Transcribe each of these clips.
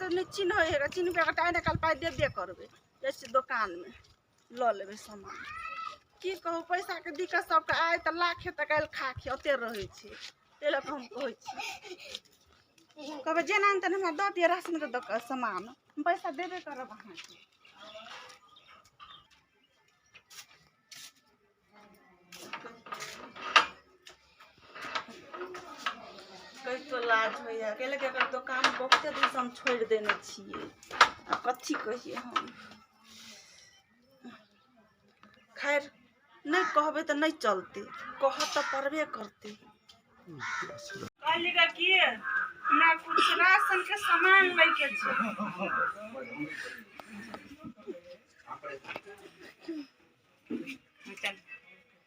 से नहि चिन्है है, चिन्हबै तऽ आइ ने काल्हि पाइ देबे करबै। जाइ छियै दोकानमे लऽ लेबै सामान। की कहू, पैसाके दिक्कत सबके, आइ तऽ लाखे तऽ काल्हि खाखे ओते रहै छै। ताहि लऽ कऽ हम कहै छी, कहबै जेना ने तेना हमरा दऽ दिअ राशनके दोकान सामान, हम पैसा देबे करब अहाँके। कहितो लाज होइए, कैले कि एकर दोकान बहुते दिनसँ हम छोड़ि देने छियै। आ कथी कहियै हम, खैर नहि कहबै तऽ नहि चलतै, कहऽ तऽ पड़बे करतै। कहली कि हमरा कुछ राशनके सामान लैके छै।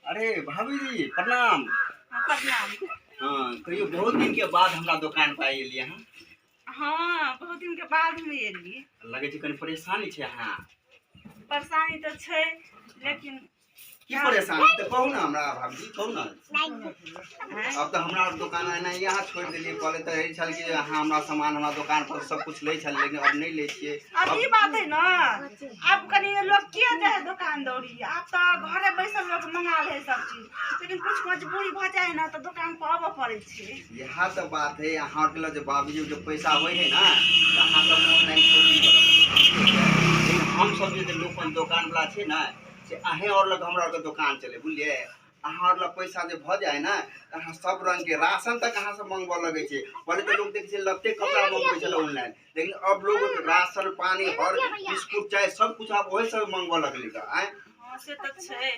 अरे भाभी जी प्रणाम। हाँ, प्रणाम। हाँ कहियो बहुत दिन के बाद हमरा दुकान पर एलियै अहाँ। हाँ, बहुत दिन के बाद हम एलियै। लगै छै कनि परेशानी छै अहाँ। परेशानी तऽ छै, लेकिन की परेशानी तऽ कहू ने हमरा भाभी जी, कहू ने। अब तऽ हमरा दुकान एना यहाँ छोड़ि देलियै, पहले तऽ रहै छल कि अहाँ हमरा सामान हमरा दुकान पर सब कुछ लै छल, लेकिन अब नहि लै छियै। अब ई बात है ना, आब कनि लोग के जाइ है दोकान दौरी, आब तऽ घरे बैसल लोग मंगा ले है सब चीज, लेकिन कुछ मजबूरी भऽ जाइ है ना तऽ दोकान पर आबऽ पड़ै छै। इएह तऽ बात है, अहाँ के लग जे बाबूजी के पैसा होइ है ना तऽ अहाँ सब ऑनलाइन शॉपिंग करऽ, लेकिन हम सब जे लोकल दोकान वाला छै ना से अहें और लग हमरा आरके दोकान चले, बुझलियै? अहाँ आर लग पैसा जे भऽ जाइ ने तऽ अहाँ सब रङ्गके राशन तक अहाँ सब मङ्गबऽ लगै छै। पहिले तऽ लोक देखै छै लत्ते कपड़ा मङ्गबै छलै ऑनलाइन, लेकिन अब लोग राशन पानी हर बिस्कुट चाय सब कुछ आब ओहि सब मङ्गबऽ लगलै तऽ आँय। हँ से तऽ छै,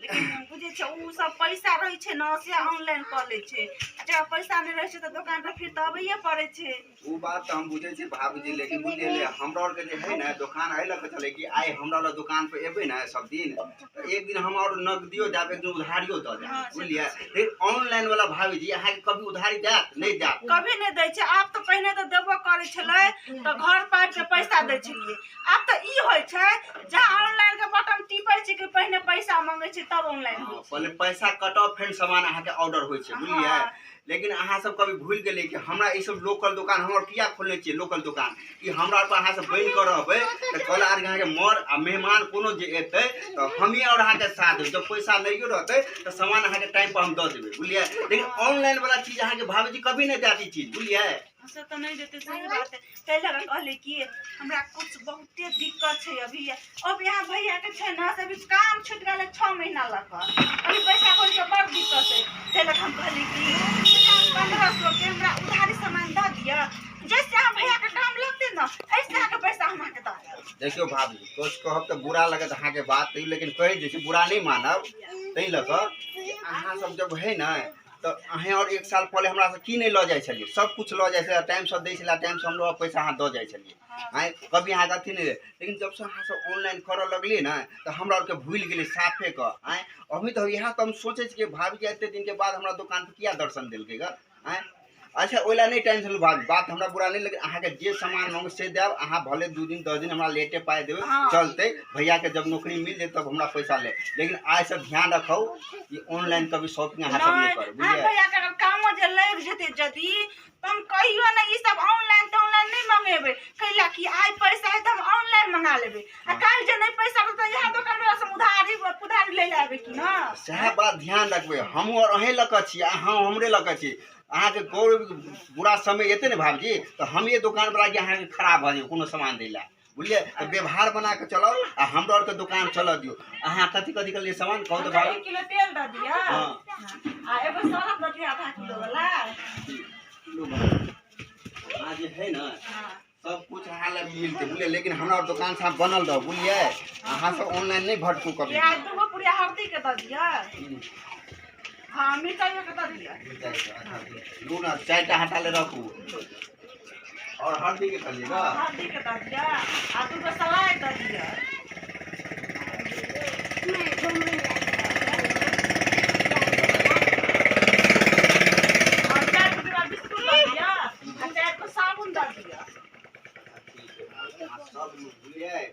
लेकिन बुझै छै ओ सब पैसा रहै छै ने से ऑनलाइन कऽ लै छै, आ जकरा पैसा नहि रहै छै तऽ दोकान पर फिर तऽ अबैए पड़ै छै। ओ बात तऽ हम बुझै छी भाभीजी, लेकिन बुझलियै हमरा आरके जे है ने दोकान एहि लऽ कऽ चलै कि आइ हमरा लग दोकान पर एबै ने सब दिन तऽ एक दिन हम आओर नगदियो देब, एक दिन उधारियो दऽ देब, बुझलियै? लेकिन ऑनलाइन वाला भाभीजी अहाँके कभी उधारी देत नहि देत? कभी नहि दै छै। आब तऽ पहिने तऽ देबो करै छलै तऽ घर पाबि कऽ पैसा दै छलियै, आब तऽ ई होइ छै जहाँ ऑनलाइन के बटन टिपै छै कि पहिने पैसा मंगै छै तब ऑनलाइन होइ छै। पहिले पैसा कटाउ फेर सामान अहाँके ऑर्डर होइ छै, बुझलियै? लेकिन अहाँ सब कभी भूलि गेलियै कि हमरा ई सब लोकल दोकान हम किया खोलने छियै? लोकल दोकान कि हमरा पर अहाँ सब बनि कऽ रहबै तऽ कल आर अहाँके मर आ मेहमान कोनो जे एतै तऽ हमही आओर अहाँके साथ देबै। जब पैसा नहियो रहतै तऽ सामान अहाँके टाइम पर हम दऽ देबै, बुझलियै? लेकिन ऑनलाइन वाला चीज अहाँके भाभीजी कभी नहि देत ई चीज, बुझलियै? से तऽ नहि देतै, सही बात है। ताहि लऽ कऽ कहली कि हमरा कुछ बहुते दिक्कत छै अभी। अब यहाँ भैया के छै ने से अभी काम छुटि गेलै 6 महीना लऽ कऽ, अभी पैसा कौड़ीके बड़ दिक्कत है। ताहि लऽ कऽ हम कहली कि 1500 के हमरा उधारी सामान दऽ दिअ, जैसे अहाँ भैयाके काम लगतै ने ऐसे अहाँके पैसा हम अहाँके दऽ देब। देखियौ भाभी, कुछ कहब तऽ बुरा लगत अहाँके बात, तैयो लेकिन कहि दै छी, बुरा नहि मानब, ताहि लऽ कऽ अहाँ सब जब है ने तऽ अहेँ आओर एक साल पहले हमरा से की नहि लऽ जाइ छलियै, सब कुछ लऽ जाइ छलै, टाइमसँ दै छलै, टाइमसँ हमरो पैसा अहाँ दऽ जाइ छलियै, आँय कभी अहाँके अथी नहि रहै। लेकिन जबसँ अहाँ सब ऑनलाइन करऽ लगलियै ने तऽ हमरा आरके भूलि गेलियै साफे कऽ, आँय अभी तऽ इएह तऽ हम सोचै छी कि भाभी एते दिनके बाद हमरा दोकानपर किया दर्शन देलकै गऽ, आँय? अच्छा ओहि लए नहि टेंशन लू भाभी, बात हमरा बुरा नहि लगे, अहाँके जे सामान मांगू से देब, अहाँ भले 2 दिन 10 दिन हमरा लेटे पाइ देबै चलतै, भैयाके जब नौकरी मिल जेतै तब हमरा पैसा ले, लेकिन आइसँ ध्यान रखू कि ऑनलाइन कभी शॉपिंग अहाँ सब नहि करू, बुझलियै? भैयाके अगर कामो जे लागि जेतै यदि तऽ हम कहियो नहि ई सब ऑनलाइन तऽ ऑनलाइन नहि मंगेबै, कैला कि आइ पैसा है तऽ हम ऑनलाइन मंगा लेबै, आ काल्हि जे नहि पैसा रहतै इएह दोकान वाला से उधारी पुधारी लै लए आबै कि ना। सएह बात ध्यान रखबै, हमहूँ आओर अहेँ लऽ कऽ छी, अहाँ हमरे लऽ कऽ छी, अहाँके गौर बुरा समय एतै ने भाभीजी तऽ हम ये दोकान वाला के अहाँके खराब भऽ जेबै कोनो सामान दै लए, बुझलियै? तऽ व्यवहार बना कऽ चलाउ आ हमरा आरके दोकान चलऽ दियौ। अहाँ कथी कथी के लिए सामान कहू तऽ भाभी? 1 किलो तेल दऽ दिअ। हाँ। आ एगो सरफ दऽ दिअ आधा किलो वाला। अहाँ जे है ने सब कुछ अहाँ लग मिलतै, बुझलियै? लेकिन हमरा दोकान से अहाँ बनल रहू, बुझलियै? अहाँ सब ऑनलाइन नहि भटकू कभी। प्याज 2 गो पुड़िया हल्दी के दऽ दिअ। हाँ, मिरचाइयो के दऽ दिअ। लू ना, 4टा हटा ले रखू। और हल्दी के कहलियै ना? हल्दी के दऽ दिअ आ 2 गो सलाइ दऽ दिअ। और 4 गो डिब्बा बिस्कुट दऽ दिअ आ 4 गो साबुन दऽ दिअ। सब बुझलियै?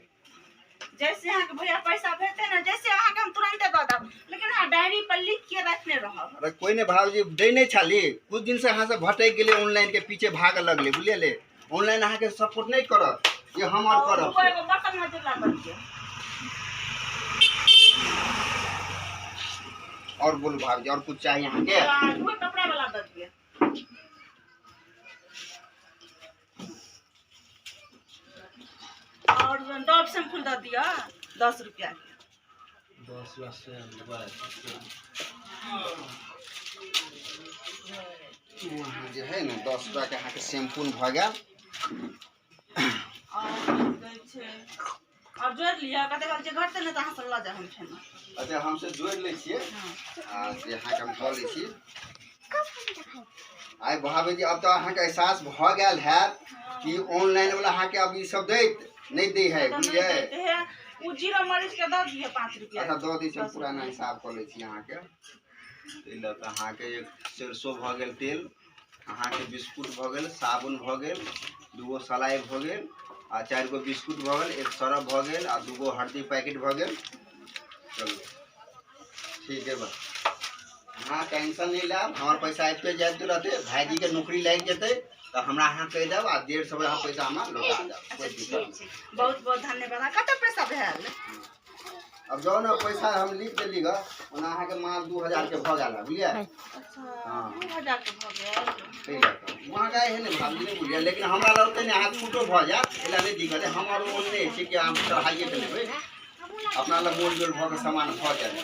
जैसे अहाँके भैया पैसा भेजते ने जैसे अहाँके हम तुरंते दऽ देब, लेकिन अहाँ डायरी पर लिख के रखने रहब। अरे कोई नहीं भाभी दै नहीं छाली, कुछ दिन से अहाँ सब भटक गेलै ऑनलाइन के पीछे भागऽ लगलै, बुझलियै? ऑनलाइन अहाँके सपोर्ट नहि करत जे हम आओर करब। एगो बर्तन में जिला बन। और बोलू भाभी, और कुछ चाहिए अहाँके? कपड़ा वाला दऽ दिअ। और डॉव शैम्पू दऽ दिअ 10 रुपया के। 10 वहाँ जे है ने 10 रुपया के अहाँके शैम्पू भऽ गेल। और दै छै और जोड़ि लिअ, कते काल जे घटतै ने तऽ अहाँ सब लऽ जायब हम फेर। अच्छा हमसे जोड़ि लै छियै आ से अहाँके हम दऽ लै छी। आइ भाभी जी अब तऽ अहाँके एहसास भऽ गेल हैत कि ऑनलाइन वाला अहाँके अब ई सब दैत नहि दै है, बुझलियै? ओ जीरो मरीच के दऽ दिअ 5 रुपया। अच्छा दऽ दै छी, पुराना हिसाब कऽ लै छी अहाँके। ताहि लऽ कऽ अहाँके एक सरसो भऽ गेल तेल, अहाँके बिस्कुट भऽ गेल, साबुन भऽ गेल, 2 गो सलाइ भऽ गेल आ 4 गो बिस्कुट भऽ गेल, 1 सरफ भऽ गेल आ 2 गो हल्दी पैकेट भऽ गेल। चलू ठीक है बस, अहाँ टेंशन नहीं लेब, हमर पैसा आबिते जाइत रहतै। भाईजी के नौकरी लागि जेतै तऽ हमरा अहाँ कहि देब आ 150 अहाँ पैसा हमरा लौटा देब। कोई दिक्कत नहीं। बहुत बहुत धन्यवाद। कते पैसा भेल? अब जाउ ने पैसा हम लिख देली ग, ओना अहाँके माल 2000 के भऽ गेल, बुझलियै? अच्छा 2000 के भऽ गेल। महगाइ है ने भाभी, नहीं बुझलियै, लेकिन हमरा लगतै ने अहाँ छूटो भऽ जायत, एहि नहि दिक्कत है। हमर ओ नहि छै कि हम चढ़ाइएके लेबै, अपना लग मोल जोल भऽ कऽ सामान भऽ जायत।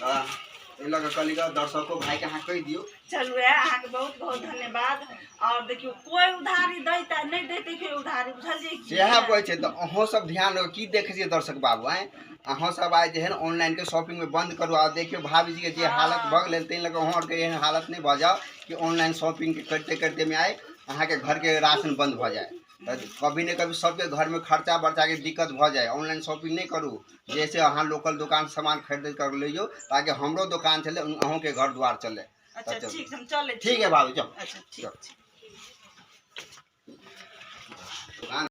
तऽ एहि लऽ कऽ कहली दर्शको भाईके अहाँ कहि दियौ। चलू अहाँके बहुत बहुत धन्यवाद। और देखियौ कोई उधारी दैता नहि दैते कोई उधारी, बुझलियै? सएह कहै छै। तऽ अहूँ सब ध्यान रखू, की देखै छियै दर्शक बाबू आँय, अहूँ सब आइ जे है ने ऑनलाइनके शॉपिंगमे बंद करू। आ देखियौ भाभीजीके जे हालत भऽ गेलै, ताहि लऽ कऽ अहूँ आरके एहन हालत नहि भऽ जाओ कि ऑनलाइन शॉपिंग करिते करितेमे आइ अहाँके घरके राशन बंद भऽ जाए। तऽ कभी ने कभी सबके घरमे खर्चा बर्चाके दिक्कत भऽ जाए। ऑनलाइन शॉपिंग नहि करू, जैसे अहाँ लोकल दोकान सामान खरीद कर लैयौ ताकि हमरो दोकान चले, अहूँके घर द्वार चले। अच्छा ठीक, हम चलै। ठीक है भाभी, जाओ। अच्छा ठीक।